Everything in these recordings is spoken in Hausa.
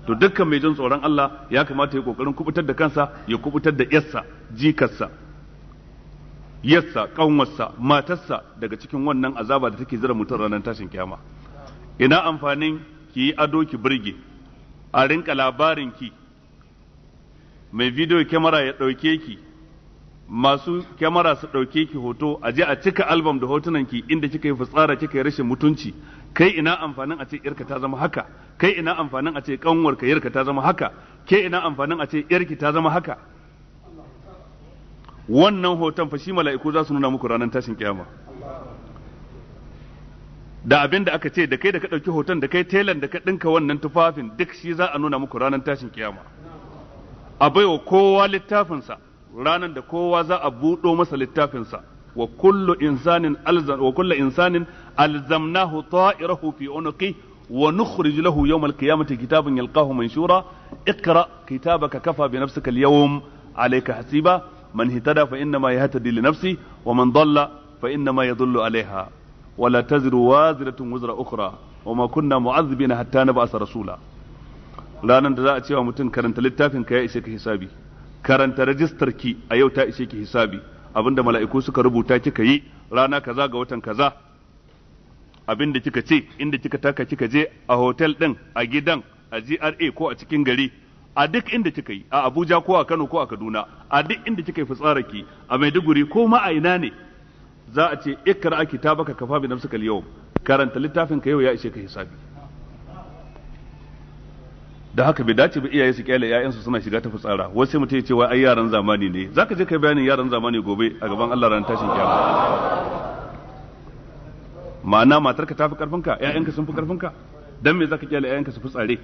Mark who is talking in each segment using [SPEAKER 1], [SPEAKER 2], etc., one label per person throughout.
[SPEAKER 1] To dukkan mai jin tsoron Allah ya kamata ya kokarin kubutar da kansa, ya kubutar da yarsa, jikarsa, yarsa, kanwarsa, matarsa daga cikin wannan azaba da take zira mutum ranar tashin kiyama. Ina amfanin ki yi ado ki burge, a rinka labarin ki, mai video kyamara ya ɗauke ki, masu kyamara su ɗauke ki hoto, a je a cika album da hotunan ki inda kika yi fitsara, kika yi rashin mutunci. Kai ina amfanin a ce yarka ta zama haka? Kai ina amfanin a ce kanwarka yarka ta zama haka? Ke ina amfanin a ce yarki ta zama haka? Wannan hoton fa shi mala'iku za su nuna muku ranar tashin kiyama. Da abin da aka ce da kai da ka ɗauki hoton, da kai telan da ka ɗinka wannan tufafin, duk shi za a nuna muku ranar tashin kiyama. A baiwa kowa littafinsa ranar da kowa za a buɗo masa littafinsa. Wa kullu insanin alzam wa kullu insanin alzamnahu ta'irahu fi unuqi wa nukhrij lahu yawm al-qiyamati kitaban yalqahu manshura. Iqra kitabaka kafa bi nafsika al-yawm alayka hasiba. Man ihtada fa innama yahtadi li nafsi wa man dalla fa innama yadullu alayha. Wa la taziru waziratun wizra ukhra wa ma kunna mu'adhibina hatta nab'asa rasula. Ranar da za a cewa mutum karanta littafin ka ya ishe ka hisabi, karanta rajistar ki a yau ta ishe ki hisabi, abinda mala'iku suka rubuta kika yi rana kaza ga watan kaza, abinda kika ce, inda kika taka kika je, a hotel din, a gidan, a GRA ko a cikin gari, a duk inda kika yi, a Abuja ko a Kano ko a Kaduna, a duk inda kika yi fitsararki, a Maiduguri ko ma a ina ne, za a ce ikra kitabaka kafa bi nafsika al-yawm, karanta littafin ka yau ya ishe ka hisabi. Da haka bai dace ba iyaye su kyale ƴaƴansu suna shiga ta fitsara. Wasu sai mutum ya ce wai ai yaran zamani ne. Zaka je kai bayanin yaran zamani gobe a gaban Allah ran tashin kiyama. Ma'ana matarka ta fi karfinka, ƴaƴanka sun fi karfinka, dan me zaka kyale ƴaƴanka su fitsare?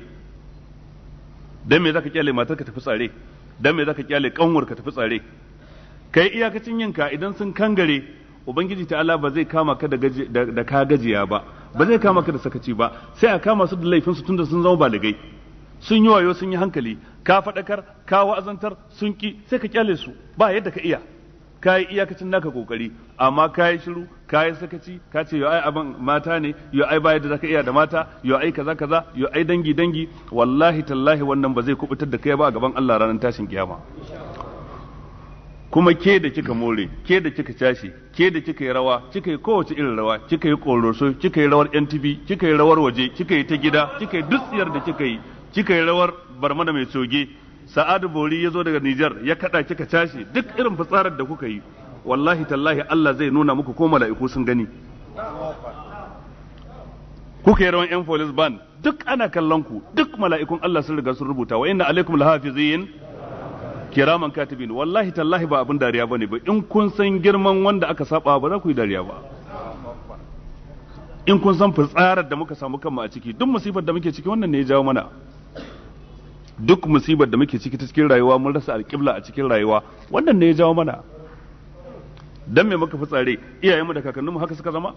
[SPEAKER 1] Dan me zaka kyale matarka ta fitsare? Dan me zaka kyale kanwarka ta fitsare? Kai iyakacin yinka, idan sun kangare, ubangiji ta'ala ba zai kama ka da da ka gajiya ba, ba zai kama ka da sakaci ba, sai a kama su da laifin su tunda sun zama baligai, sun yi wayo, sun yi hankali. Ka faɗakar, ka wa'azantar, sun ki, sai ka kyale su, ba yadda ka iya. Ka yi iyakacin naka kokari, amma ka yi shiru, ka yi sakaci, ka ce yo ai abin mata ne, yo ai ba yadda zaka iya da mata, yo ai kaza kaza, yo ai dangi dangi. Wallahi tallahi wannan ba zai kubutar da kai ba a gaban Allah ranar tashin kiyama. Kuma ke da kika more, ke da kika cashe, ke da kika yi rawa, kika yi kowace irin rawa, kika yi koroso, kika yi rawar NTV, kika yi rawar waje, kika yi ta gida, kika yi dutsiyar da kika yi, kika yi rawar barmana mai soge, Sa'adu Bori ya zo daga Nijar ya kada kika cashe, duk irin fitsarar da kuka yi, wallahi tallahi Allah zai nuna muku ko mala'iku sun gani. Kuka yi rawan yan police band, duk ana kallon ku, duk mala'ikun Allah sun riga sun rubuta, wa inna alaikum lahafizin kiraman katibin. Wallahi tallahi ba abin dariya bane ba. In kun san girman wanda aka saba ba za ku yi dariya ba. In kun san fitsarar da muka samu kanmu a ciki, duk musibar da muke ciki wannan ne ya jawo mana. Duk musibar da muke ciki ta cikin rayuwa, mun rasa alƙibla a cikin rayuwa, wannan ne ya jawo mana. Dan me muka fitsare? Iyayenmu da kakanninmu haka suka zama.